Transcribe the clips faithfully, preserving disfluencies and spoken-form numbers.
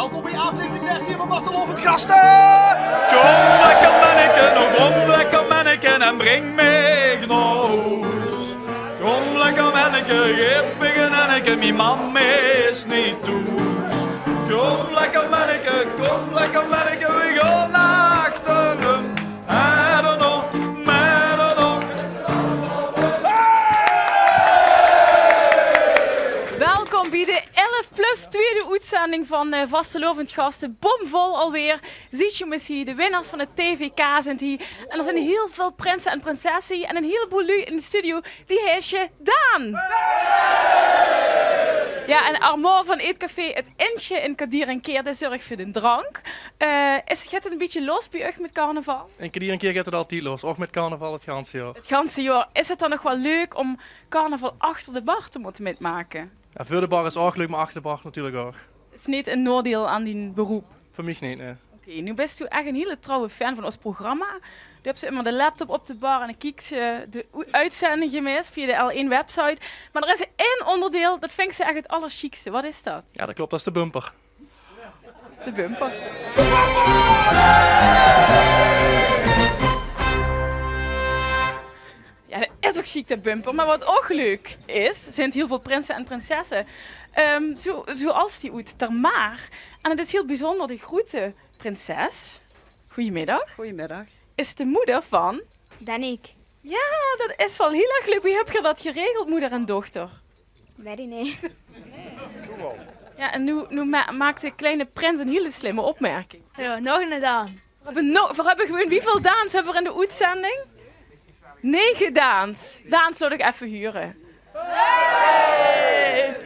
Kom hie, aflevering dertien van Vastelaovend Gaste! Kom lekker menneke, nou kom lekker menneke en bring mich nao hoes. Kom lekker menneke, gaef mich ein henneke, mien mam is neet thoes. Kom lekker menneke, kom lekker menneke, we gaon achter häöm. Mèt ein op, mèt ein op. Welkom bie de elf plus twiede oetzending van eh Vastelaovend Gaste. Bomvol alweer. Ziet je misschien, de winnaars van het T V K zint hie. En d'r zint hiel väöl prinse en prinsesse hie. En ein hieleboel luuj in de studio die heisje Daan. Ja, en Armand van Eetcafé Het Insje in Kadier en Keer, dae zörg veur de drank. Eh, is, geit het ein bietje los bie uch mit carnaval? In Kadier en Keer geit het altied los, ouch mit carnaval het ganse jaor. Het ganse jaor. Is het dan nog waal leuk om carnaval achter de bar te motte mitmake? Ja, veur de bar is ouch leuk, mer achter de bar natuurlik ouch. Is neet ein naodeil aan dien beroep? Veur mich neet, nae. Oké, noe bis doe ech eine hiele trouwe fan van ós programma. Doe höbs ummer de laptop op de bar en dan kieks se de oe-, oetzending gemis via de L één website. Mer d'r is ein oonderdeil, det vinjs se ech het allersjiekste. Waat is det? Ja, det klop, det is de bumper. De bumper. Ja, det is ouch sjiek, de bumper. Mer waat ouch leuk is, zint hiel väöl prinse en prinsesse. Ehm, zoe, zoeals die oet Termaar. En het is hiel bezunjer, de groete prinses. Goeiemiddag. Goeiemiddag. Is de moder van Danique. Ja, det is waal hiel erg leuk. Wie höb geer det geregeld, moder en dochter? Weit ich neet. Ja, en noe, noe ma-, maak de kleine prins ein hiele slimme opmerking. Ja, nog eine Daan. Veer höbbe no-, veer höbbe gewoon, wieväöl Daans höbbe veer in de oetzending? Nege Daans. Daans, laot ich effe hure. Hey!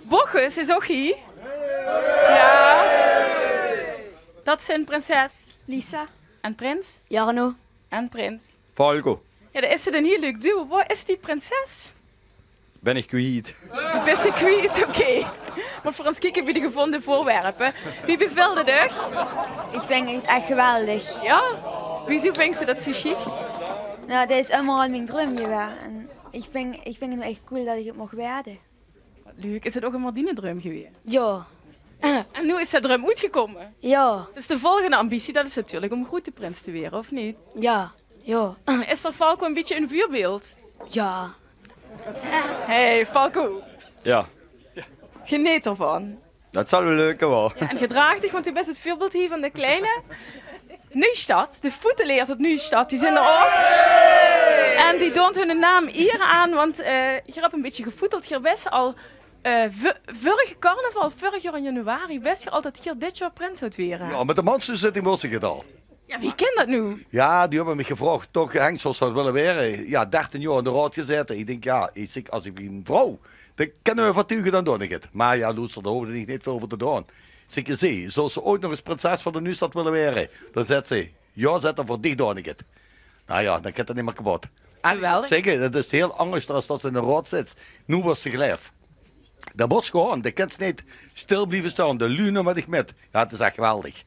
Bochus is ouch hie. Ja. Det zint prinses Lisa. En prins? Jarno. En prins? Falco. Ja, det is ein hiel leuk duo. Wo is die prinses? Bin ich kwiet. Die bis se kwiet, oké. Mer veur ós kieke bie de gevónje veurwerpe. Wie bevèlt het uch? Ich vinj het ech geweldig. Ja? Wieso vinjs se det zoe sjiek? Nou, det is ummer al mien druim gewaes. En ich vinj, ich vinj het noe ech cool det ich het maag waere. Leuk, is het ouch ummer diene druim gewaes? Ja. En noe is de druim oetgekómme? Ja. Dus de volgende ambitie, det is natuurlik om groete prins te waere, of neet? Ja. Ja. Is d'r Falco ein bietje ein veurbeeld? Ja. Hey, Falco. Ja. Geneet d'rvan. Det zal waal lök, waal. Ja, en gedraag dich, want doe bis het veurbeeld hie van de kleine. Nuujsjtad, de voeteleers oet Nuujsjtad, die zint d'r ouch. En die doont hunne naam hie aan, want eh geer höb ein bietje gevoeteld. Geer wis al eh vö-, vörige carnaval, vörig jaor in januari, wis geer al det geer dit jaor prins zouwt waere. Ja, mit de manszitting wis ich het al. Ja, wie kin det noe? Ja, die höbbe mich gevraog, toch, Henk, zóws se det wille waere? Ja, dertien jaor in de raod gezaete. Ich dink, ja, ich zèk, es ich mien vrouw, dan kinne veer vertuuege, dan doon ich het. Mer ja, loester, dao hoofde ich neet väöl veur te doon. Zèk ich: "Zèk, zóws se oeats nog ins prinses van de Nuujsjtad wille waere?" Dan zaet ze: "Ja," zaet ze, "veur dich doon ich het." Nou ja, dan kint det neet mier kepot. En geweldig. Zèk, det is hiel angers es det se in de raod zits. Noe waers se gelaef. Det mós gewoon, det kins se neet stil blieve staon. De luuj numme dich mit. Ja, het is ech geweldig.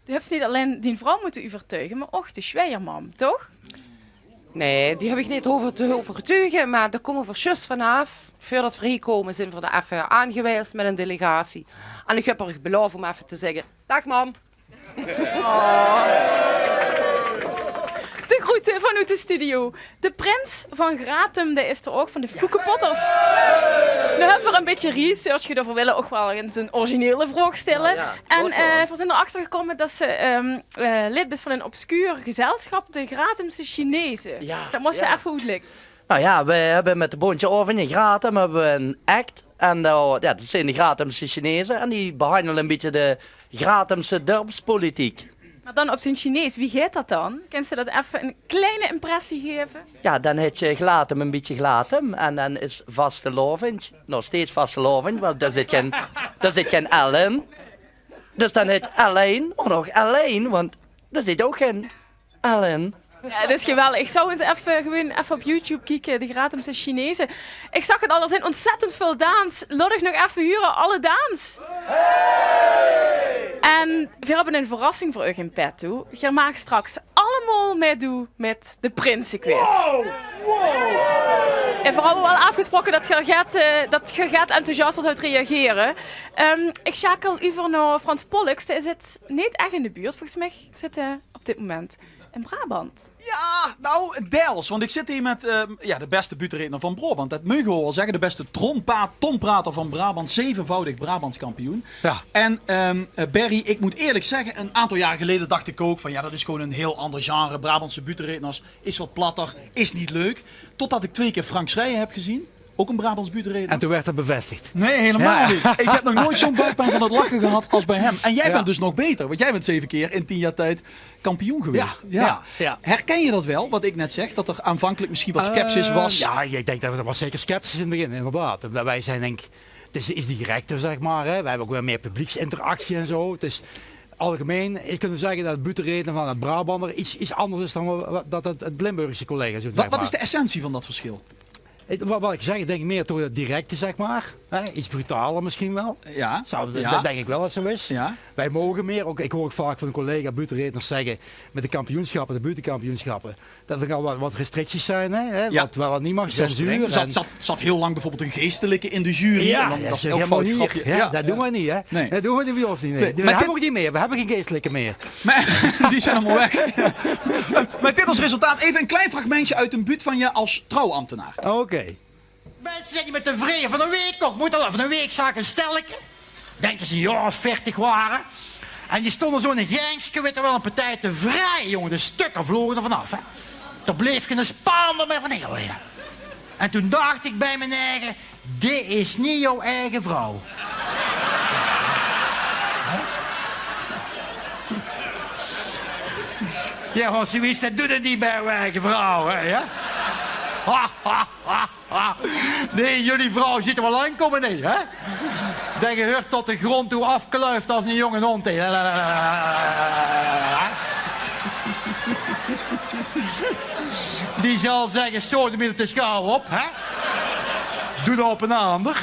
Doe höbs neet allein dien vrouw mótte euvertuige, mer ouch de zjweiermam, toch? Nae, die höb ich neet hove te euvertuige, mer dao kómme veer zjus vanaaf. Veurdet veer hie kómme, zint veer d'r effe aangewaes mit ein delegatie. En ich höb häör belaof om effe te zègke: "Daag, mam." Oh. De groete vanoet de studio. De prins van Grathem, dae is d'r ouch, van de Foekepotters. Noe höbbe veer ein bietje research gedaon. Veer wille ouch waal ins ein originele vraog stèlle. En eh veer zint d'r achter gekómme det se ehm eh lid bis van ein obscuur gezelsjap, de Grathemse Chineze. Det mós se effe oetlègke. Nou ja, we höbbe mit de Bóntje Aovendj in Grathem höbbe we ein act. En eh, ja, det zint de Grathemse Chineze en die behanjele ein bietje de Grathemse dörpspolitiek. Mer dan op zien Chinees, wie geit det dan? Kins se det effe ein kleine impressie gaeve? Ja, dan hèt se Glathem ein bietje Glathem en dan is vastelaovendj nog steeds vastelaovendj, want dao zit gein, dao zit gein L in. Dus dan hèt se allein ouch nog allein, want dao zit ouch gein L in. Ja, det is geweldig. Ich zou ins effe, gewoon effe op YouTube kieke, de Grathemse Chineze. Ich zag het al, d'r zint ontzettend väöl daans. Laot ich nog effe hure, alle daans. En veer höbbe ein verrassing veur uch in petto. Geer maag straks allemaol mitdoon mit de prinsequiz. Wow! Wow! En veer hadde al aafgesproke det geer get, eh, det geer get enthousiaster zouwt reagere. Ehm, ich sjakel euver nao Frans Pollux. Dae zit neet ech in de buurt. Volges mich zit hae op dit moment in Brabant. Jao, nou, deils. Want ich zit hie mit, eh, jao, de bèste buuttereedner van Braobant. Det meuge v'r waal zègke. De bèste tronpa-, tonprater van Brabant. Zevevoudig Brabants kampioen. Jao. En, ehm, eh, Berry, ich mót ierlik zègke, ein aantal jaor geleje dach ich ouch van, jao, det is gewoon ein hiel ander genre. Brabantse buuttereedners is get platter, is neet leuk. Totdet ich twee kier Frank Schrijen höb gezeen. Ouch ein Brabants buuttereedner. En toen werd het bevestigd. Nae, hielemaol neet. Ich höb nog noeit zo'n buikpijn van het lache gehad es bie häöm. En doe bès dus nog baeter, want doe bès zeve kier in tien jaor tied kampioen gewaes. Jao, jao. Herkèns se det waal, waat ich net zag, det d'r aanvankelijk mesjien waat scepsis waas? Eh, jao, ich dink det d'r waas zeker scepsis in het begin, inderdaad. Omdet weej zeen, dink ich, het is iets directer, zeg maar, hè. Weej höbbe ouch weer mier publieksinteractie en zo. Het is algemein, ich kóns zègke det het buuttereedner van het Brabander iets, iets anders is dan waat, waat det het, het Limburgse collega zoe, zeg maar. Waat is de essentie van det verschil? Het, wa-, waat ich zègk, ich dink mier toch het directe, zeg maar. Hè, iets brutaler mesjien waal. Jao. Zou, det dink ich waal det 't zoe is. Jao. Weej moge mier, ouch, ich huur ouch vaak van collega buuttereedners zègke, mit de kampioensjappe, de buuttekampioensjappe, det d'r al waat, waat restricties zeen, hè, hè, waat waal en neet maag, censuur. Jao, zeker. D'r zat, zat, zat hiel lang bieveurbeeld ein geestelike in de jury. Jao, en dan, det is ouch ein fout grepke. Jao, det doon weej neet, hè. Nae. Det doon weej neet bie ós neet, nae. Nae, mer det höbbe weej neet mier. Weej höbbe gein geestelike mier. Mer die zeen allemaol weg. Mit dit es resultaat effe ein klein fragmentje oet ein buut van dich es trouwambtenaar. Oké. Minse, zeen die mit de vrieje van de waek nog? Mót al van de waek zag ein stelleke. Dink det ze ein jaor of veertig wore. En die stónge zoe in ein gengske, wit d'r waal, ein partij te vrieje, jóng. De stökker vloge d'r vanaaf, hè. D'r bleef geine spander mier van euver, hè. En toen dach ich bie mien eige: dit is neet jouw eige vrouw. Jao, want zoe is det, doot det neet bie ow eige vrouw, hè, jao? Ha, ha, ha, ha. Nae, jullie vrouw zuut d'r waal aankómme, nae, hè? Det gehuurt tot de grond toe, aafkluif es eine jónge hóndj, hè? Die zal zègke: sodemiet, de sjouw op, hè? Doot det op ein aander.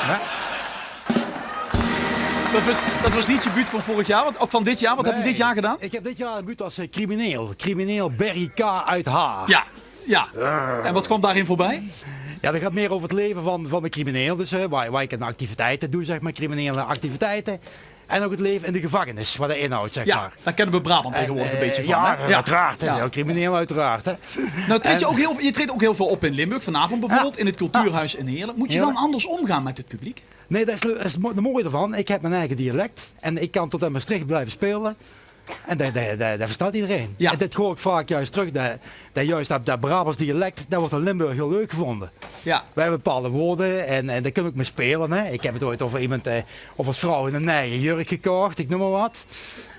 Hè? Det waas, det waas neet de buut van veurig jaor, want, of van dit jaor. Waat höbs se dit jaor gedaon? Nae, ich höb dit jaor ein buut es, eh, crimineel. Crimineel Berry K. uit Haar. Jao, jao. En waat kwaam dao-in veurbie? Jao, det geit mier euver het laeve van, van de crimineel. Dus, eh, waat, waat ich aan activiteite doon, zeg maar, criminele activiteite. En ouch het laeve in de gevangenis, waat det inhoudt, zeg maar. Jao, dao kènne weej Brabant taengewoordig ein bietje van, hè? Eh, jao, oeteraard, hè. Jao. Crimineel, oeteraard, hè. Nou, treedt ge ouch hiel, ge treedt ouch hiel väöl op in Limburg, vanaovend bieveurbeeld in het cultuurhuis in Heerlen. Mót ge dan anders ómgaon mit het publiek? Nae, det is, det is mo-, het mooie d'rvan. Ich höb mien eige dialek en ich kan tot in Mestreech blieve speule. En det, det, det, det versteit ederein. Jao. En det huur ich vaak juist trök, det, det juist det, det Brabants dialek, det wuuert in Limburg hiel leuk gevónje. Jao. Weej höbbe bepaalde wäörd en, en dao kóns se ouch mit speule, hè. Ich höb het oeats euver emes, eh, of ein vrouw ein neje jurk gekoch, ich neum mer waat.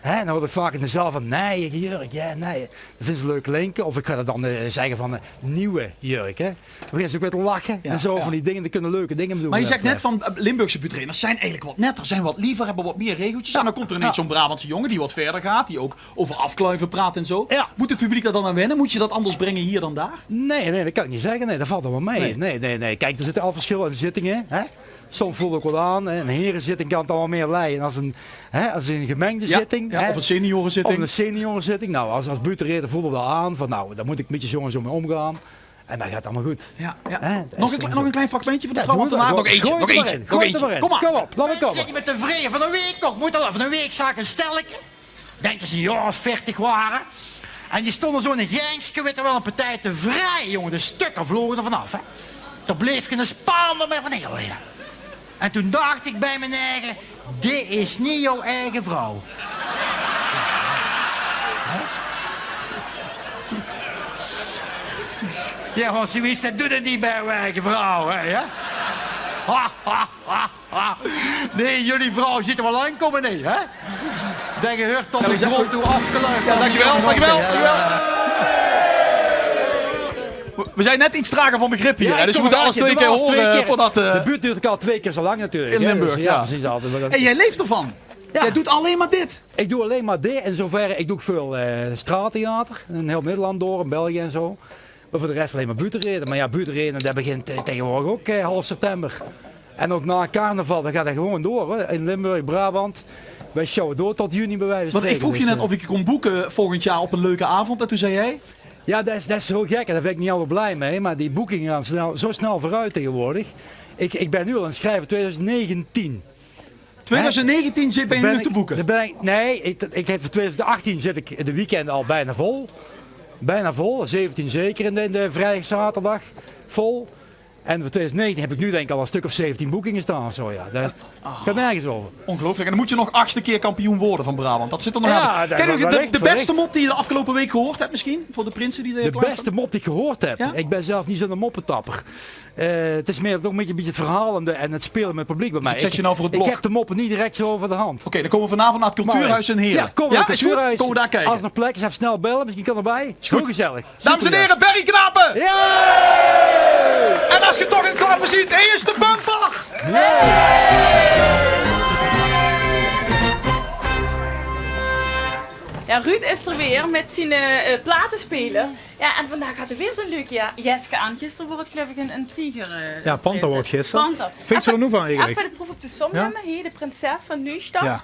Hè, dan huur ich vaak in de zaal van: neje jurk, jao, nae. Det vinje ze leuk klinke. Of ich gaon det dan, eh, zègke van, eh, nuuje jurk, hè. Dan beginne ze ouch weer te lache en zo, van die dinger, die kónne leuke dinger bedoele. Mer ge zaet net van, eh, Limburgse buuttereedners zeen eigelik get netter, zeen get liever, höbbe get mier regeltjes. En dan kump d'r ineens zoe'n Brabantse jóng dae get wiejer geit, dae ouch euver aafkluive praat en zo. Jao. Mót het publiek dao dan aan wenne? Mót ge det anders bringe hie dan dao? Nae, nae, det kan ich neet zègke. Nae, det vèlt waal mei. Nae. Nae, nae, nae. Kiek, d'r zitte al versjille in de zittinge, hè. Soms völt het ouch waal aan, hè. Ein herezitting kan waal mier leie es ein, hè, es ein gemengde zitting, hè. Of ein seniorezitting. Of ein seniorezitting. Nou, es, es buuttereedner völe v'r waal aan van, nou, dao mót ich ein bietje zo en zo mei ómgaon. En det geit allemaol good. Jao, jao. Hè? Nog ein kle-, nog ein klein fragmentje van de trouwambtenaar. Nog eentje, nog eentje, nog eentje. Kóm op, laot mer kómme. Minse, zeen die mit de vrieje van de waek nog? Mót al van de waek zag ein stelleke. Dink det ze ein jaor of veertig wore. En die stónge zoe in ein gengske, wit d'r waal, ein partij te vrieje, jóng. De stökker vloge d'r vanaaf, hè. D'r bleef geine spander mier van euver, hè. En toen dach ich bie mien eige: dit is neet jouw eige vrouw. Hè? Jao, want zoe is det, doot det neet bie ow eige vrouw, hè, jao? Ha, ha, ha, ha. Nae, jullie vrouw zuut d'r waal aankómme, nae, hè? Det gehuurt tot de grond toe, aafkluif. Jao, dankjewel, dankjewel, dankjewel. Weej zeen net iets trager van begrip hie, hè? Dus weej mótte alles twee kier hure veurdet, eh... De buurt duurt ouch al twee kier zo lang natuurlik, hè? In Limburg, jao, precies, altied. En doe leefs d'rvan? Jao. Doe doos allein mer dit? Ich doon allein mer dit. In zoeverre, ich doon ouch väöl, eh, straattheater. In hiel Nederland door, in België en zo. Mer veur de res allein mer buuttereedner. Mer jao, buuttereedner, det begint, eh, taengewoordig ouch, eh, half september. En ouch nao carnaval, dan geit det gewoon door, hè. In Limburg, Brabant. Weej sjouwe door tot juni, bie wieze van spraeke. Want ich vroog dich net of ich dich kós boeke volgend jaor op ein leuke aovend. En toen zag doe: Ja, det is, det is hiel gek en dao bin ik neet altied blij mei, mer die boekinge gaon snel, zo snel veuroet taegewoordig. Ik, ik bin noe al aan 't sjrieve twieëdoezend negentien. Twieëdoezend negentien zit bie noe te boeke? Dao bin ik, nee, ik, ik heb veur twieëdoezend achttien zit ik de weekende al bijna vol. Bijna vol, zeventien zeker in de, in de vrijdag, zaterdag vol. En veur twieëdoezend negentien heb ik noe denk ik al een stuk of zeventien boekinge staon of zo, ja. Det gaat nergens over. Ongelooflijk. En dan moet je nog achtste keer kampioen worden van Brabant. Dat zit er nog aan. Ja, det, Kijk, de, de beste mop die je de afgelopen week gehoord hebt misschien? Voor de prinsen die er De klaar beste staan? mop die ik gehoord heb. Ja? Ik ben zelf niet zo'n moppetapper. Eh, het is meer toch een beetje, een beetje het verhaal en, de, en het spelen met het publiek bij mij. Dus ik zet je nou voor het blok. Ik heb de moppen niet direct zo over de hand. Oké, dan komen we vanavond naar het Cultuurhuis in Heren. Ja, kom naar het Cultuurhuis. Is goed? Komen we daar kijken. Als er plek is, even snel bellen. Misschien kan erbij. Is goed. Heel gezellig. Dames en heren, Berry Knapen! Ja! En als je toch een klapper ziet, eerste bumper! Ja, Ruud is er weer met zijn eh, eh, platenspeler. Ja, en vandaag had hij weer zo'n leuk ja, jeske aan. Gisteren wordt geloof ik een, een tieger. Eh, Ja, panter eh, wordt gisteren. Panter. Vind je er nu van eigenlijk? Even de proef op de som Ja? nemen. Hier, de prinses van Nuujsjtad. Ja.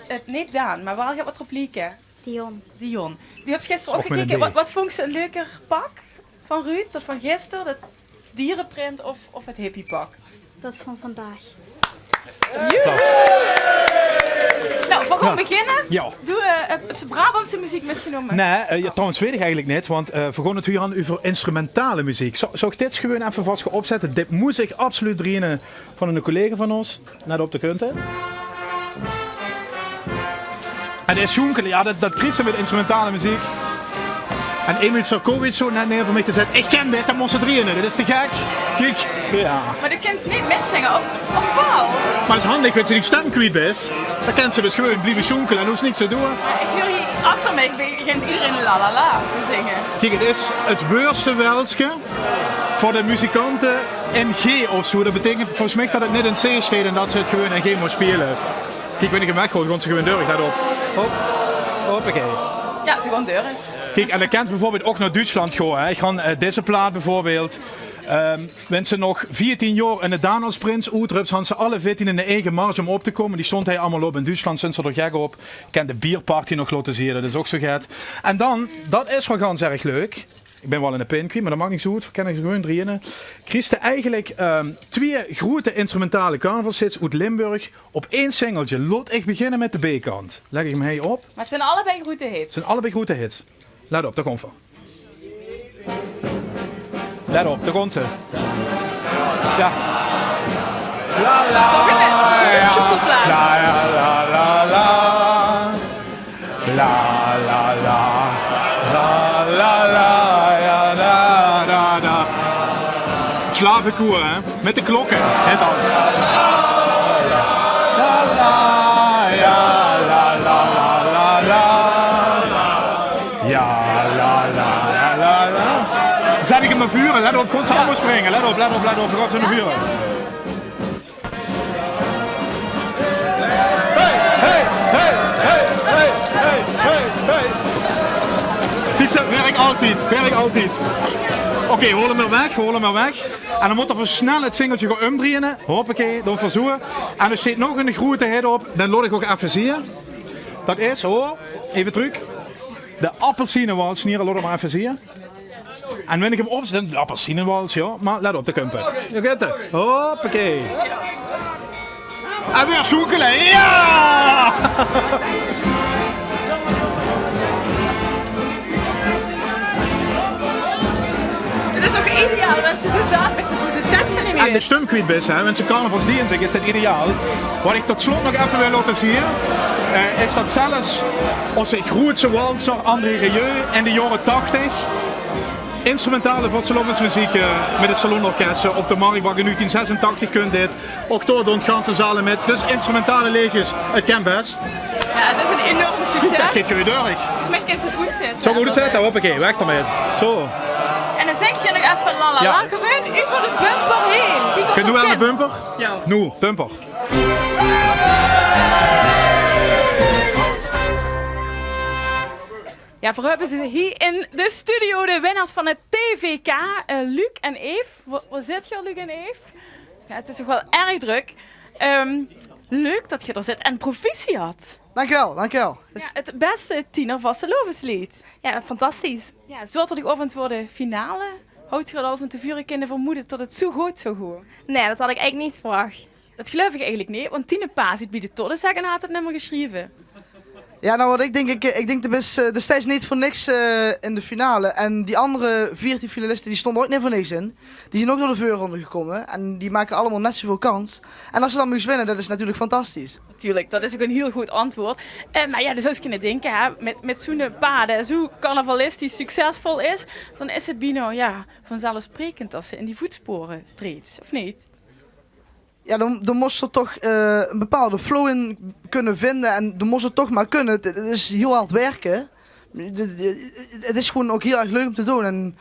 Het niet Daan, maar wel wat erop lieken. Dion. Dion. Die hebt gisteren ook Ook met een gekeken. D. Wat, wat vond ze een leuker pak van Ruud? Dat van gisteren, dat dierenprint of, of het hippiepak? Dat van vandaag. Joehoe! Nou, veur te beginne, Ja. doe, eh, heb, heb ze Brabantse muziek mitgenomme? Nee, eh, ja, trouwens weet ik eigenlijk niet, want eh we gaan het hier aan over instrumentale muziek. Zou, zou ik dit gewoon even vast gaan opzetten? Dit moest ik absoluut drieëne van een collega van ons. Net op de kunte. En is sjoenkel, ja, dat, dat kriegt ze met instrumentale muziek. En Emil Sarkovic zo net neer voor mij te zetten. Ik ken dit, dat moest het drieëne. Dit is te gek. Kijk, ja. Maar dat kan ze niet mitzingen, of, of wel? Maar het is handig, weet ze niet stem kwijt is. Dan kan ze dus gewoon blijven sjoenkelen en hoeft niks te doen. Maar ik huur hier achter mij, ik begin iedereen la la la te zingen. Kijk, het is het weurste welske. Veur de muzikanten in G of zo. Dat betekent volgens mij dat het niet in C staat en dat ze het gewoon in G moeten spelen. Kijk, wanneer ik hem weggooi, gaan ze gewoon door. Let op. Hop. Hoppakee. Ja, ze gaan door. Kijk, en dan kan ze bijvoorbeeld ook naar Duitsland gaan. Hè. Ik ga eh, deze plaat bijvoorbeeld. Ehm, wanneer ze nog veertien jaar in de Daan als prins oetroept, hadden ze alle veertien in de eigen mars om op te komen. Die stond hij allemaal op. In Duitsland zijn ze er gek op. Ik kan de bierparty nog laten zien. Dat is ook zo gek. En dan, dat is wel gans erg leuk. Ik ben wel in de pin kwijt, maar dat maakt niks uit. We kunnen gewoon drieëne. Kriegt ze eigenlijk ehm, twee grote instrumentale carnavalshits uit Limburg op één singeltje. Laat ik beginnen met de B-kant. Leg ik hem hier op. Maar het zijn allebei grote hits. Het zijn allebei grote hits. Let op, daar komt ze. Let op, daar komt ze. Ja. La la. Sorry, het is een ja. Chocoplaat. La la la la la. La la la. La la la, ja, da, da, da. Het slavenkoor, hè? Met de klokken. Het al. La la, ja, la la la la la. Ja, la la la la la. Zet ik hem naar vuren? Let op, komt ze allemaal springen. Let op, let op, let op. We gaan ze naar vuren. Hey, hey, hey. Ziet ze, werk altijd, werk altijd. Oké, hol hem maar weg, hol hem maar weg. En dan moet er snel het singeltje gaan umdrieën. Hoppakee, dan verzoen. En er staat nog een grote hit op, dan laat ik ook even zien. Dat is, hoor, even terug. De appelsienenwals, Nieren, laat hem maar even zien. En wanneer ik hem opzet, de appelsienenwals, ja. Maar let op, de kumper. Daar gaat hij. Hoppakee. En weer sjoenkelen. Ja! Het is ook ideaal dat ze zo zaat is dat ze de teksten niet meer En de stum kwijt is, hè. Wanneer ze carnavalsdienstig is, is dat ideaal. Wat ik tot slot nog even wil laten zien, eh, is dat zelfs onze grootste walser André Rieu in de jaren tachtig instrumentale vastelaovesmuziek eh, met het salonorkest eh, op de Marktbrug in negentien zesentachtig kunt dit. Ook door de ganse zalen met. Dus instrumentale leedjes, het kan best. Ja, het is een enorm succes. Goed, dat gaat gewoon door. Is mijn kind zo goed zit. Zo goed zit, dan hoppakee, weg ermee. Zo. En dan zeg je nog even la la la, Ja. gewoon over de bumper heen. Kijk of Kun je dat wel de kan. bumper? Ja. Noe, bumper. Ja, we hebben ze hier in de studio, de winnaars van het T V K, eh, Luc en Eve. Wo, wo zit je, Luc en Eve? Ja, het is toch wel erg druk. Ehm, Leuk det geer d'r zit en proficiat. Dankjewel, dankjewel. Jao, 't bèste Tiener vastelaovesleed. Jao, fantastisch. Jao, zoe had ich ouch veur de finale. Hadt geer al van te veure kinne vermoede det 't zoe good zou goon? Nae, det had ich eigelik neet verwach. Det geluif ich eigelik neet, want Tine Paas haet bie de Todde Zègk en haet 't nummer gesjreve. Jao, noe, wat ich dink, ich, ich dink, d'r is, eh, d'r steit neet veur niks, eh, in de finale. En die anger veertien finaliste, die stónge ouch neet veur niks in. Die zeen ouch door de veurronde gekómme. En die make allemaol net zoeväöl kans. En es ze dan meuge winne, det is natuurlik fantastisch. Natuurlik, det is ouch ein hiel good antjwaord. Eh, mer jao, dus es ich kinne dinke, hè, mit, mit zoe'n paar dae zoe carnavalistisch succesvol is, dan is 't bienao, jao, vanzelfsprekend det ze in die voetspore treedt, of neet? Jao, dan, dan mós se toch, eh, ein bepaalde flow in kinne vinje en dan mós se toch mer kinne. 't, 't is hiel hard wirke. 't, 't, 't is gewoon ouch hiel erg leuk óm te doon. En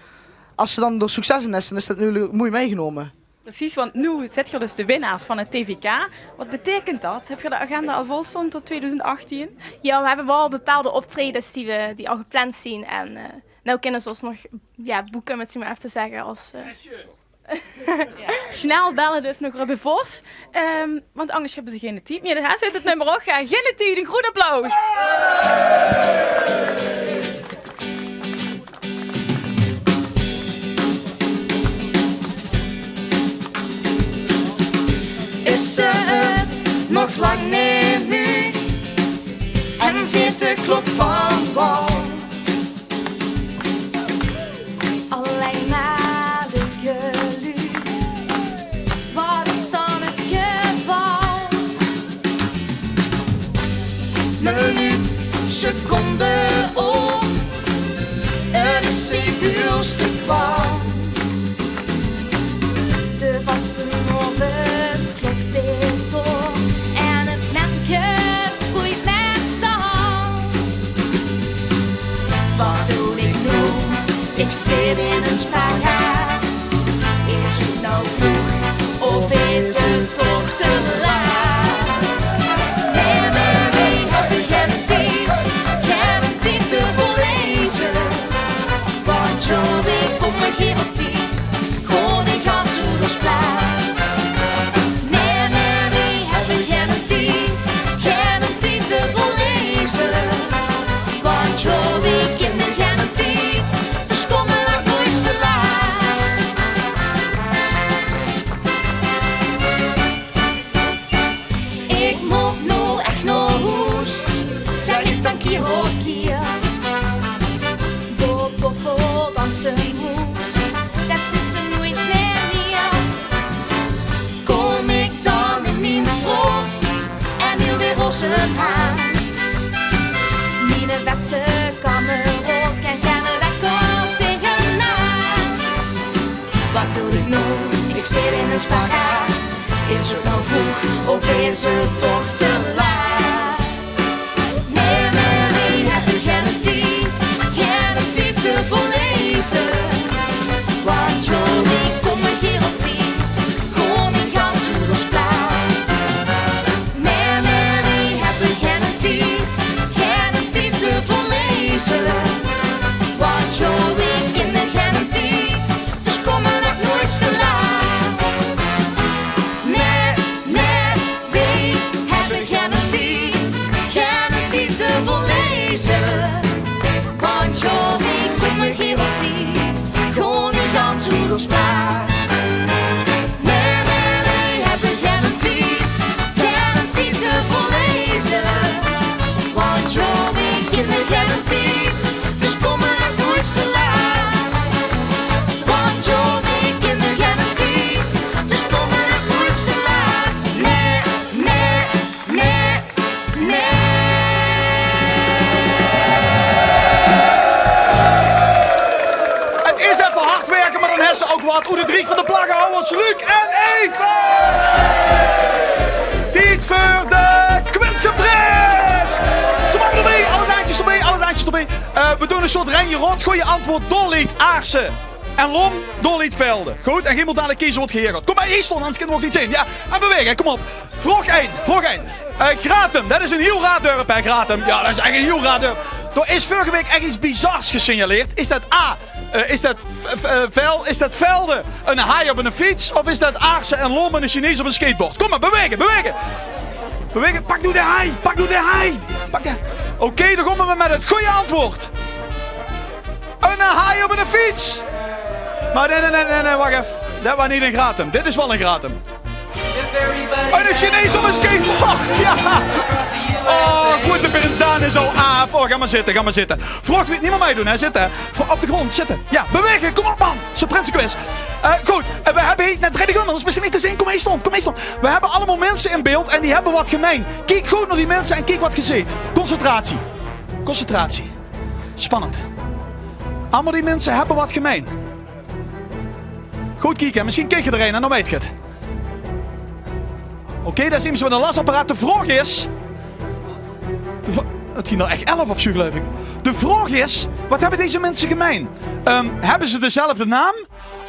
es se dan d'r succes in hes, dan is det natuurlik mooi mitgenómme. Precies, want noe zit geer dus de winnaars van 't T V K. Wat beteikent det? Höb geer de agenda al vol staon tot tweeduizend achttien? Jao, we höbbe waal bepaalde optraejes die we, die al gepland zeen. En, eh, noe kinne ze ós nog, jao, boeke, óm 't zoe mer effe te zègke, es, eh, Snel belle dus nao Ruben Vos, ehm, want angers höbbe ze geine tied mieë. Dao zit 't nummer ouch. Jao, Geine Tied, ein groot applaus. Is ze 't nog lang neet mieë en zit de klok van wal. Allein mer de geluid. Wat is dan 't geval? Minuut, seconde, oor. 't Is zeker de kwaal. De vastelaovesklok tikt door en 't menneke groeit mit zand. Wat doon ich noe? Ich zit in ein spagaat. Is 't noe vreug of is 't toch te laat? Nae, nae, nae, höb ich geine tied, geine tied veur laeze. Want jao, ich kóm neet op tied, gaon ich gans oeverslaap. Nae, nae, nae, höb ich geine tied, geine tied veur laeze. Want jao, ich höb geine tied, dus kóm ich ouch noeits te laat. Ich mót noe ech nao hoes, zègk ich dan kier op kier. Door toffel dans de moes, det zuus se noeits neet mieë. Kóm ich dan in mien straot en hiel de roze haan. Miene bèste kameraod kan geine wekker taege aan. Wat doon ich noe? Ich zit in ein spagaat. Is 't noe vreug of is 't toch te laat? Nae, nae, nae, höb ich geine tied, geine tied veur laeze. Want jao, ich kóm neet op tied, gaon ich gans oeverslaap. Nae, nae, nae, höb ich geine tied, geine tied veur laeze. Want jao, ich höb geine tied, dus kóm ich ouch noeits te laat. Nae, nae, nae, höb ich geine tied, geine tied veur laeze. Want jao, ich kóm neet op tied, gaon ich gans oeverslaap. Nae, nae, nae, höb ich geine tied, geine tied veur laeze. Want jao, ich höb geine tied, dus kóm ich ouch noeits te laat. Want jao, ich höb geine tied, dus kóm ich ouch noeits te laat. Nae, nae, nae, nae. 't Is effe hard wirke, mer dan höbs se ouch get oet 't riek van de plaggehouwers, Luc en Eve. Tied veur de Quinceprijs. Kóm mer d'rbie, alle daantjes d'rbie, alle daantjes d'rbie. Eh, we doon ein soort Renje Rot. Gooj antjwaord, doorleed Aarse en Lom, doorleed Velde. Good, en geer mót dalik keze wat geer hie gaot. Kóm mer, hie staon, angers kinne we ouch neet zeen. Jao, en bewaege, kóm op. Vraog ein, vraog ein. Eh, Grathem, det is ein hiel raar dörp, hè, Grathem. Jao, det is ech ein hiel raar dörp. Dao is veurige waek ech get bizars gesignaleerd. Is det A, eh, is det v-, v-, eh, Vel-, is det Velde ein haai op ein fiets? Of is det Aarse en Lom ein Chinees op ein skateboard? Kóm mer, bewaege, bewaege. Bewege, pak noe de haai, pak noe de haai. Pak de... Oké, dan kómme we mit 't gooj antwoord. Ein haai op ein fiets. Mer nae, nae, nae, nae, nae, wach effe. Det waas neet ein gratum. Dit is waal ein gratum. Ein Chinees op ein skateboard, jao. Oh, good, de prins Daan is al aaf. Oh, gaon mer zitte, gaon mer zitte. Vraog wie, neet mieë meidoon, hè, zitte. Veur op de grónd zitte. Jao, bewege, kóm op, man. Zoe'n prinsequiz. Eh, good, eh, we höbbe hie, det drejt ich óm, anders is 't neet te zeen. Kóm hie staon, kóm hie staon. We höbbe allemaol minse in beeld en die höbbe get gemein. Kiek good nao die minse en kiek waat geer zeet. Concentratie. Concentratie. Spannend. Allemaol die minse höbbe get gemein. Good kieke, mesjien kiek geer d'r ein en dan weit geer 't. Oké, dao zeen ze mit ein lasapparaat. De vraog is... de vra-, 't zeen d'r ech elf of zoe, geluif ich. De vraog is, waat höbbe deze minse gemein? Ehm, höbbe ze dezelfde naam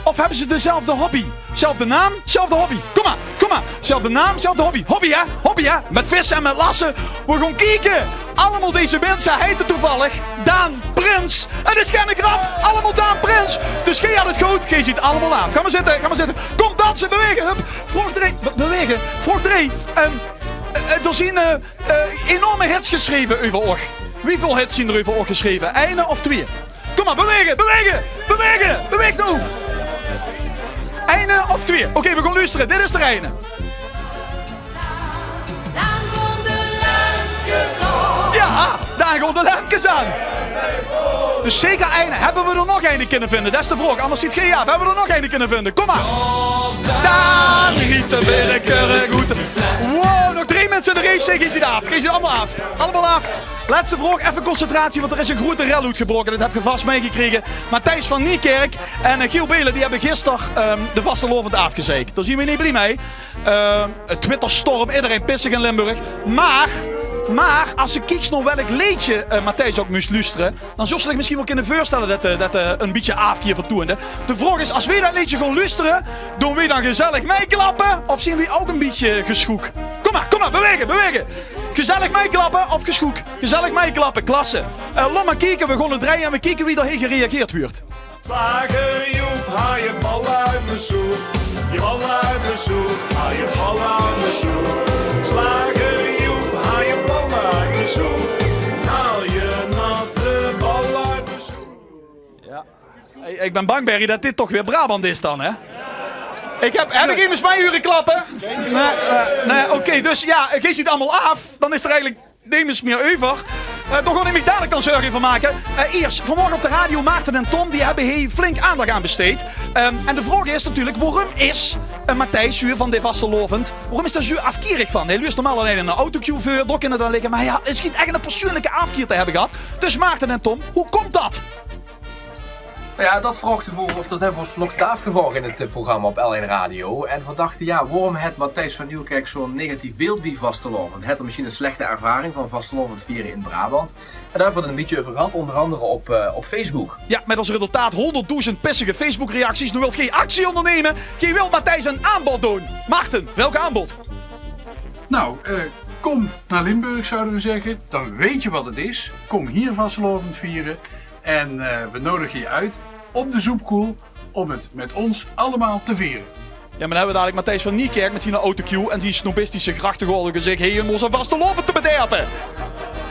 of höbbe ze dezelfde hobby? Zelfde naam, zelfde hobby. Kóm mer, kóm mer. Zelfde naam, zelfde hobby. Hobby, hè? Hobby, hè? Mit visse en mit lasse. We gaon kieke. Allemaol deze minse heite toevallig Daan Prins. 't Is geine grap. Allemaol Daan Prins. Dus geer höb 't good. Geer zeet allemaol aaf. Gaon mer zitte, gaon mer zitte. Kóm danse, bewege. Hup. Vraog drie. Be-, bewege. Vraog drie. Ehm, eh, eh, d'r zeen, eh, eh, enorme hits gesjreve euver uch. Wieväöl hits zeen d'r euver uch gesjreve? Eine of twieë? Kóm mer, bewege, bewege, bewege, beweeg noe! Eine of twieë? Oké, we gaon loestere. Dit is d'r eine. Daan gaon de lampkes aan. Jao, daan gaon de lampkes aan. Dus zeker eine. Höbbe we d'r nog eine kinne vinje? Det is de vraog. Anders zeet geer aaf. Höbbe we d'r nog eine kinne vinje? Kóm mer. Daan riet de billekes oet. Wow, nog drie minse in de race. Geer zeet aaf. Geer zeet allemaol aaf. Allemaol aaf. Lètste vraog, effe concentratie, want d'r is ein groete rel oetgebraoke. Det höb geer vas mitgekrege. Matthijs van Niekerk en, eh, Giel Belen, die höbbe gister, ehm, de vastelaovend aafgezeik. Dao zeen we neet blie mei. Ehm, ein Twitterstorm, ederein pissig in Limburg. Mer, mer es se kieks nao welk leedje, eh, Matthijs ouch mós loestere, dan zóls se dich mesjien waal kinne veurstelle det, eh, det, eh, ein bietje aafkeer vertoonde. De vraog is, es we det leedje gaon loestere, doon we dan gezellig mitklappe of zeen we ouch ein bietje gesjoek? Kóm mer, kóm mer, bewege, bewege. Gezellig mitklappe of gesjoek? Gezellig mitklappe, klasse. Eh, laot mer kieke, we gaon 't drejje en we kieke wie d'r hie gereageerd wuuert. Slager Joep, haal je bal uit mijn soep. Je bal uit mijn soep, haal je bal uit mijn soep. Slager Joep, haal je bal uit mijn soep. Haal je natte bal uit mijn soep. Jao. Ich, ich bön bang, Berry, det dit toch weer Brabant is dan, hè? Ich höb, höb ich emes mei hure klappe? Nae, nae, nae, oké, dus jao, geer zeet allemaol aaf. Dan is d'r eigelik nemes mieë euver. Eh, dao gaon ich mich dalik dan zörg euver make. Eh, iers, vanmorge op de radio, Maarten en Tom, die höbbe hie flink aandach aan besteed. Ehm, en de vraog is natuurlik, waorum is, eh, Matthijs zoe van de vastelaovend, waorum is d'r zoe aafkerig van? Hae luustert normaal allein in ein autocue veur, dao kinne dan ligke. Mer jao, hae sjient ech ein persoonlike aafkeer te höbbe gehad. Dus Maarten en Tom, wie kump det? Nou ja, dat vraagt ervoor of dat hebben we vanochtend afgevraagd in het eh, programma op L één Radio. En we dachten, ja, waarom heeft Matthijs van Nieuwkerk zo'n negatief beeld bij vastelaovend? Heeft hij misschien een slechte ervaring van vastelaovend vieren in Brabant? En daar hebben we het een beetje over gehad, onder andere op, eh, op Facebook. Jao, mit es resultaat hónderddoezend pissige Facebook-reacties. Noe wilt geer actie óngerneme. Geer wilt Matthijs ein aanbod doon. Maarten, welk aanbod? Nou, eh, kom naar Limburg, zouden we zeggen. Dan weet je wat het is. Kom hier vastelaovend vieren. En eh, we nodigen je uit op de Zoepkoel om het met ons allemaal te vieren. Jao, mer dan höbbe we dalik Matthijs van Niekerk mit zien autocue en zien snobistische grachtegorde gezag. Hé, óm ós vastelaovend te bederve.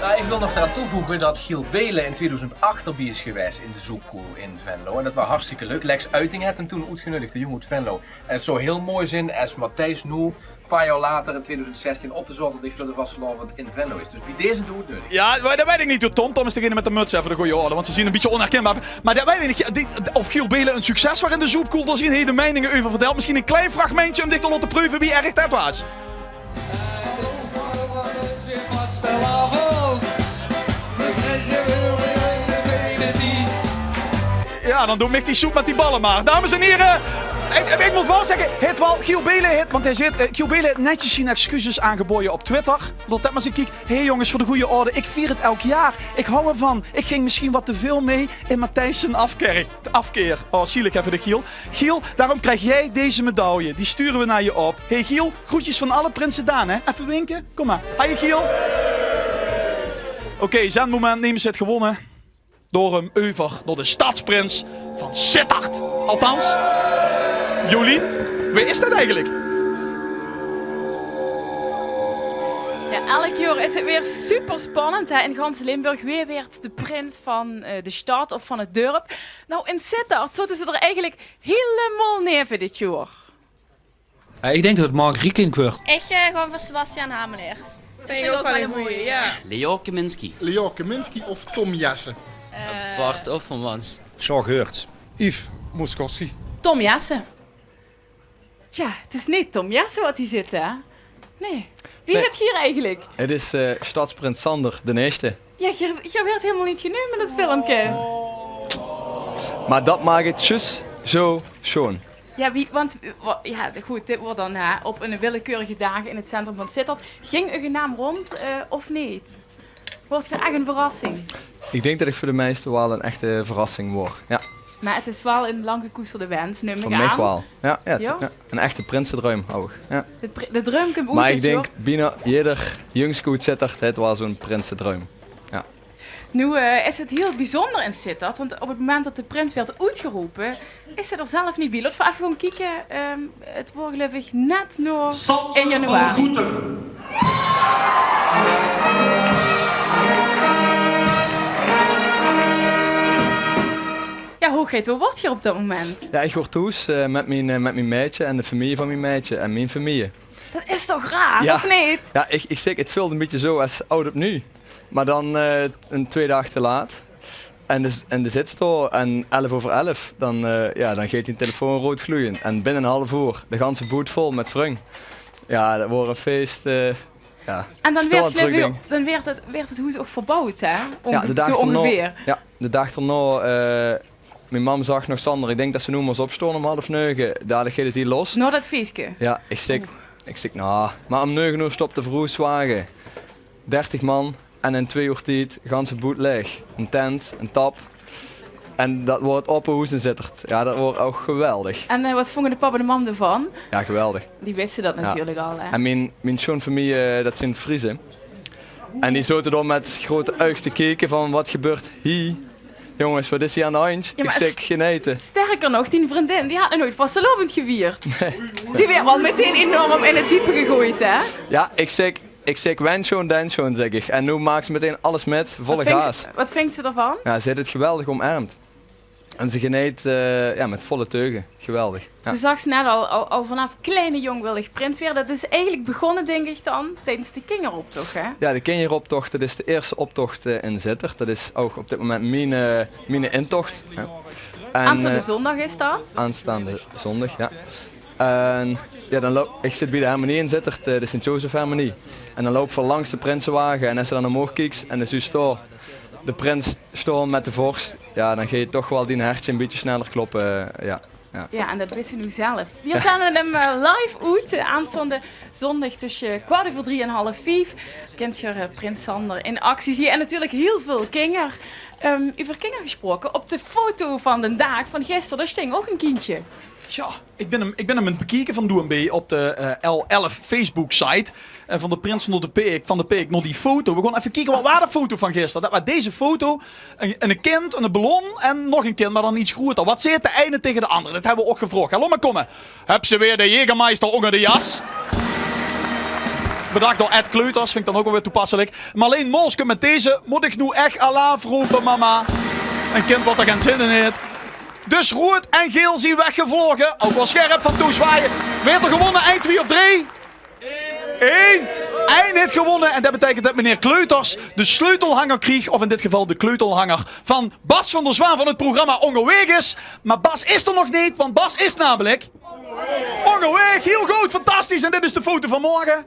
Nou, ik wil nog daaraan toevoegen dat Giel Belen in tweeduizend acht erbij is geweest in de Zoepkoel in Venlo. En dat was hartstikke leuk. Lex Uiting heeft hem toen uitgenodigd, de jongen uit Venlo. En het zou heel mooi zijn als Matthijs nu, een paar jaar later, in tweeduizend zestien, op de zaterdag voor de vastelaovend in Venlo is. Dus bij deze doe het nuttig. Jao, mer det weit ich neet, Tom. Tom is degene mit de muts, hè, veur de gooj orde, want ze zeen ein bietje ónherkinbaar. Mer det weit ich neet, die, of Giel Belen ein succes waor in de Zoepkoel, dao zeen hie de meininge euver verdeild. Mesjien ein klein fragmentje óm dich te laote preuve wie erg det waas. Jao, dan doon mich die soep mit die balle mer. Dames en hiere, ich, ich mót waal zègke, hae haet waal, Giel Belen haet, want hae zit, eh, Giel Belen haet netjes zien excuses aangebaoje op Twitter. Laot det mer ins kieke. Hé jonges, veur de gooj orde, ich vier 't elk jaor. Ich hou d'rvan. Ich ging mesjien get te väöl mei in Matthijs zien aafkeer. Aafkeer. Oh, zielig, hè, veur de Giel. Giel, daorum kriegs doe deze medaille. Die sture we nao doe op. Hé Giel, groetjes van alle prinse Daan, hè. Effe winke. Kóm mer. Haje Giel. Oké, zendmoment, Nemes haet gewónne. Daorum euver nao de stadsprins van Sittard. Althans, Jolien, wae is det eigelik? Elk jaor is 't weer super spannend, hè, in gans Limburg. Wae weurt de prins van, eh, de stad of van 't dörp? Nou, in Zitterd zote ze d'r eigelik hielemaol neve dit jaor. Ja, ich dink det 't Mark Riekink weurt. Ich, eh, gaon veur Sebastiaan Hameleers. Vind ich ouch waal ein goeie, ja. Leo Kaminski. Leo Kaminski of Tom Jessen? Eh, Bart Offermans. Sjaak Geurts. Yves Mouscassi. Tom Jessen. Tja, 't is neet Tom Jessen waat hie zit, hè? Nae. Wae zit hie eigelik? 't Is, eh, stadsprins Sander d'n Ieëste. Ja, geer, geer weurt hielemaol neet geneume in det filmke. Mer det maak 't zjus zo sjoon. Ja, wie, want, eh, wa-, ja, good, dit weurt dan, hè, op ein willekeurige daag in 't centrum van Zitterd. Ging eur naam rónd, eh, of neet? Weurt geer ech ein verrassing? Ich dink det ich veur de meiste waal ein echte verrassing weur. Ja. Mer 't is waal ein lang gekoesterde wens, num ich aan. Veur mich waal. Ja, ja, ja. Ein echte prinsedroum, ouch. Ja. De pri-, de druim kump oet. Mer ich dink, bienao jeder jungske oet Zitterd haet waal zo'n prinsedroum. Ja. Noe, eh, is 't hiel bezunjer in Zitterd, want op 't moment det de prins weurt oetgerope, is ze d'r zelf neet bie. Laot v'r effe gaon kieke. Ehm, 't weurt, geluif ich, net nao ein januari. Ja, hoeagheid, wo weurt geer op det moment? Ja, ich weurt thoes, eh, mit mien, eh, mit mien maedje en de femilie van mien maedje en mien femilie. Det is toch raar, of neet? Ja, ich, ich zèk, 't veult ein bietje zo es aod op nuuj. Mer dan, eh, ein, twee daag te laat. En de, en de zits dao en elf euver elf, dan, eh, ja, dan geit dien telefoon roead gloeie. En binne ein haaf oer de ganse boet vol mit vrung. Ja, det weurt ein fees, eh, ja. En dan weurt, geluif ich, dan weurt 't, weurt 't hoes ouch verbouwd, hè? Ja, de daag d'r nao. Zo óngeveer. Ja, de daag d'r nao, eh, mien mam zag nog: "Sander, ich dink det se noe mós opstaon óm haaf neuge. Dalik geit 't hie los." Nao det feeske? Ja, ich zèk, ich zèk: "Nou, mer óm neuge oer stop de verhoeswage." Dertig man en in twee oer tied ganse boet laeg. Ein tent, ein tap. En det weurt ope hoes in Zitterd. Ja, det weurt ouch geweldig. En, eh, waat vónge de pap en de mam d'rvan? Ja, geweldig. Die wiste det natuurlik al, hè? En mien, mien sjoonfemilie, eh, det zeen Frieze. En die zote dao mit groete uge te kieke van: "Waat gebeurt hie?" Jónges, waat is hie aan de hand? Ja, ich zèk: "Geneite." Sterker nog, dien vriendin, die haet nog noeats vastelaovend gevierd. Nae. Die weurt waal meteen enorm in 't diepe gegoeid, hè? Ja, ich zèk, ich zèk: "Wen sjoon, den sjoon," zèk ich. En noe maak ze meteen alles mit, volle gaas. Waat vindj ze d'rvan? Ja, ze haet 't geweldig omermd. En ze geneet, eh, ja, mit volle teuge. Geweldig. Ja. Doe zags net al, al, al vanaaf kleine jóng wil ich prins waere. Det is eigelik begós, dink ich dan, tiedes de kinjeroptoch, hè? Ja, de kinjeroptoch, det is de ieëste optoch, eh, in Zitterd. Det is ouch op dit moment mien, eh, mien intoch. Ja. En, aanstaonde, eh, zóndig is det? Aanstaonde zóndig, ja. En ja, dan loup, ich zit bie de hermenie in Zitterd, eh, de Sint-Jozef-hermenie. En dan loupe v'r langs de prinsewage en es se dan omhoeg kieks en de zuus dao de prins staon mit de vors, ja, dan geit toch waal dien hertje ein bietje sneller kloppe, eh, ja. Ja. Ja, en det wis se noe zelf. Veer zende 'm, eh, live oet, eh, aanstaonde zóndig tösse kwart euver drie en half vief. Kint geer, eh, prins Sander in actie zeen. En natuurlik hiel väöl kinjer. Ehm, euver kinjer gesproke, op de foto van den daag van gister, dao sting ouch ein kindje. Ja, ich bin 'm, ich bin 'm aan 't bekieke van Doe en Bee op de, eh, L elf Facebook-site. En van de prins nao de peek, van de peek nao die foto. Veer gaon effe kieke, waat waas de foto van gister? Det waas deze foto. Ein, ein kind, ein ballon en nog ein kind, mer dan get groeter. Waat zaet de eine taenge de anger? Det höbbe v'r ouch gevraog. Hallo, mer kómme. Höbs se weer de Jägermeister ónger de jas? Bedach door Ed Kleuters, vinj ich dan ouch waal weer toepasselik. Marleen Moors kump mit deze: Mót ich noe ech alaaf rope, mama? Ein kind waat d'r gein zin in haet. Dus roead en gael zeen weggevlaoge. Ouch waal sjerp van toesjwaaie. Wae haet d'r gewónne? Ein, twieë of drie? Ein! Ein haet gewónne en det beteikent det meneer Kleuters de sleutelhanger krieg, of in dit geval de kleutelhanger van Bas van der Zwaan van 't programma Óngerwaeg is. Mer Bas is d'r nog neet, want Bas is namelik óngerwaeg. Hiel good, fantastisch. En dit is de foto van morge.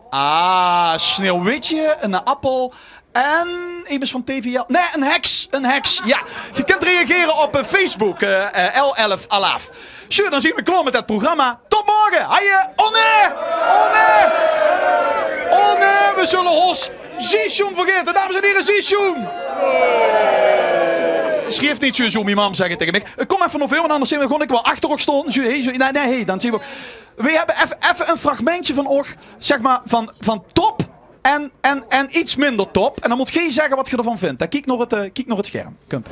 Ah, Sneeuwwitje, eine appel en emes van T V L. Nae, ein heks, ein heks. Ja, geer kint reagere op, eh, Facebook, eh, eh, L elf Alaaf. Zo, dan zeen v'r klaor mit 't programma. Tot morge. Haje. Oh nae! Oh nae! Oh nae, v'r zulle ós Zesjoen vergaete. Dames en hiere, Zesjoen! Sjrief neet zo, zo, mien mam zag 't taenge mich. Eh, kóm effe nao veure, want angers zeen v'r gewoon, ich wil achter uch staon. Zo, hey, zo, nae, nae, hey, dan zeen v'r ouch. V'r höbbe effe, effe ein fragmentje van uch, zeg mer, van, van top en, en, en get minder top. En dan mót geer zègke waat geer d'rvan vindj. Dan kiek nao 't, eh, kiek nao 't sjerm. Kump.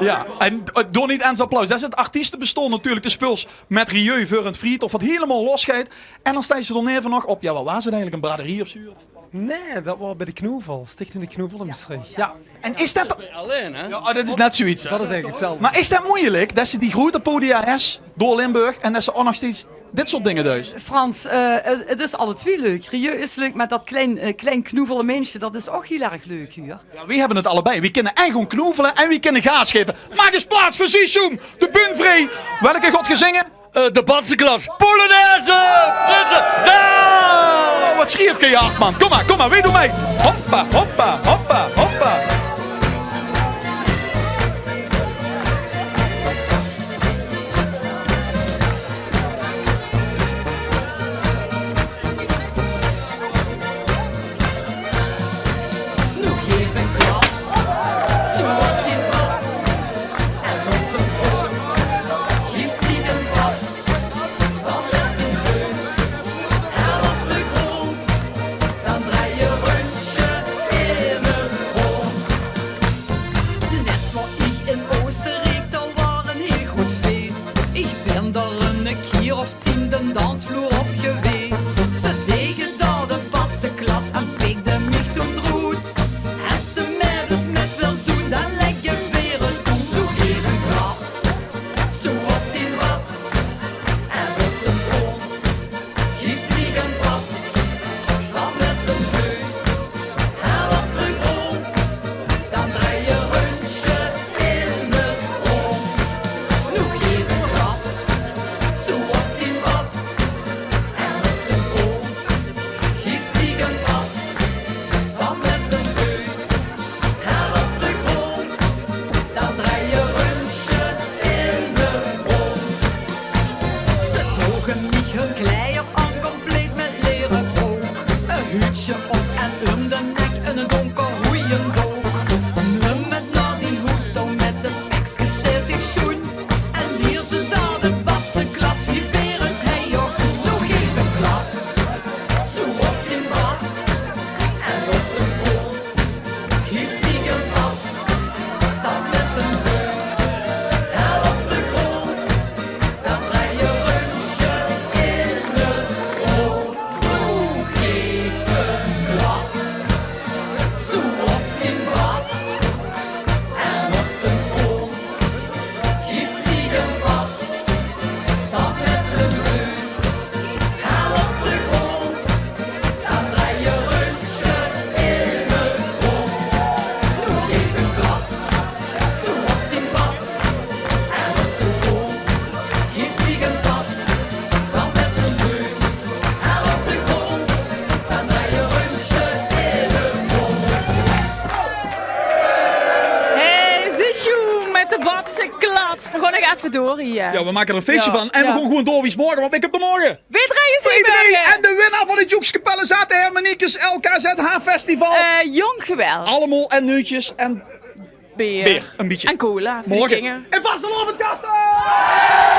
Jao, en, eh, doe neet ens applaus. Det is 't artiestebestaon natuurlik. De spuls mit Rieu veur 't friet of wat hielemaol losgeit. En dan steis se d'r neve nog op. Jao, wat waas 't eigelik? Ein braderie of zoe? Nae, det waas bie de Knoevel. Stichting de Knoevel in Mestreech. Jao. En is det... Allein, hè? Jao, det is net zoeiets, hè? Det is eigelik 'tzelfde. Mer is det meujelik, det se die groete podia höbs door Limburg en det se ouch nog steeds dit soort dinger duis? Frans, eh, 't is alle twie leuk. Rieu is leuk, mer det klein, eh, klein knoevele minsje, det is ouch hiel erg leuk, huur. Jao, weej höbbe 't allebei. Weej kinne en gewoon knoevele en weej kinne gaas gaeve. Maak ens plaats veur Ziesjoem, de bühne vrie. Welke gaot geer zinge? Eh, de Batseklats. Polonaise! Prinse! Dao! Oh, wat sjrief geer hard, man. Kóm mer, kóm mer, weej doon mei. Hoppa, hoppa, hoppa, hoppa. Noe gaef ein klats, zoe op tien bats. En op de grond, gaef die ein bats. Stamp mit dien veut, hel op de grond. Dan drej ein rundsje in 't rond. Lets waas ich in Oostenriek, dao waas ein hiel groet fees. Ich bön dao eine kier of tien de dansvloer op gewaes. Ze dege dao de Batseklats en pikde mich toen d'roet. Es te mit ós mit wils doon, dan lègke veer 't oet. Noe gaef ein klats, zoe op tien bats. En op de grond, gaef die ein bats. Stamp mit dien veut, hel op de grond. Dan drej ein rundsje in 't rond. Noe gaef ein klats, zoe op tien bats. En op de grond, gaef die ein bats. Stamp mit dien veut, hel op de grond. Dan drej ein rundsje in 't rond. Ze droge mich hun kleier aan, compleet mit lere brook. Ein huudsje op en óm de nek, ein donker hoeien dook. Num 't nao dien hoes toe, mit 't pekske steit dich sjoen. En hie zit dao de Batseklats, wie veer 't hei ouch. Noe gaef ein klats, zoe op tien bats. En op de grond, gaef die ein bats. Stamp mit dien veut, hel op de grond. Dan drej ein rundsje in 't rond. Noe gaef ein klats, zoe op tien bats. En op de grond, gaef die ein bats. Stamp mit dien veut, hel op de grond. Dan drej ein rundsje in 't rond. Noe gaef ein klats, zoe op tien bats. En op de grond, gaef die ein bats. Stamp mit dien veut, hel op de grond. Dan drej ein rundsje in 't rond. Hey, Ziesjoem mit de Batseklats. Veer gaon nog effe door hie. Jao, veer make d'r ein feesje van. En veer gaon gewoon door wie 's morge, want ich höb d'r morge P drie en de winnaar van 't Joekskapelle Zaate Hermeniekes L K Z H Festival. Eh, jóng geweld. Allemaol en neutjes en beer. Beer, ein bietje. En cola, veur de kinger. Morge in Vastelaovend Kasteel!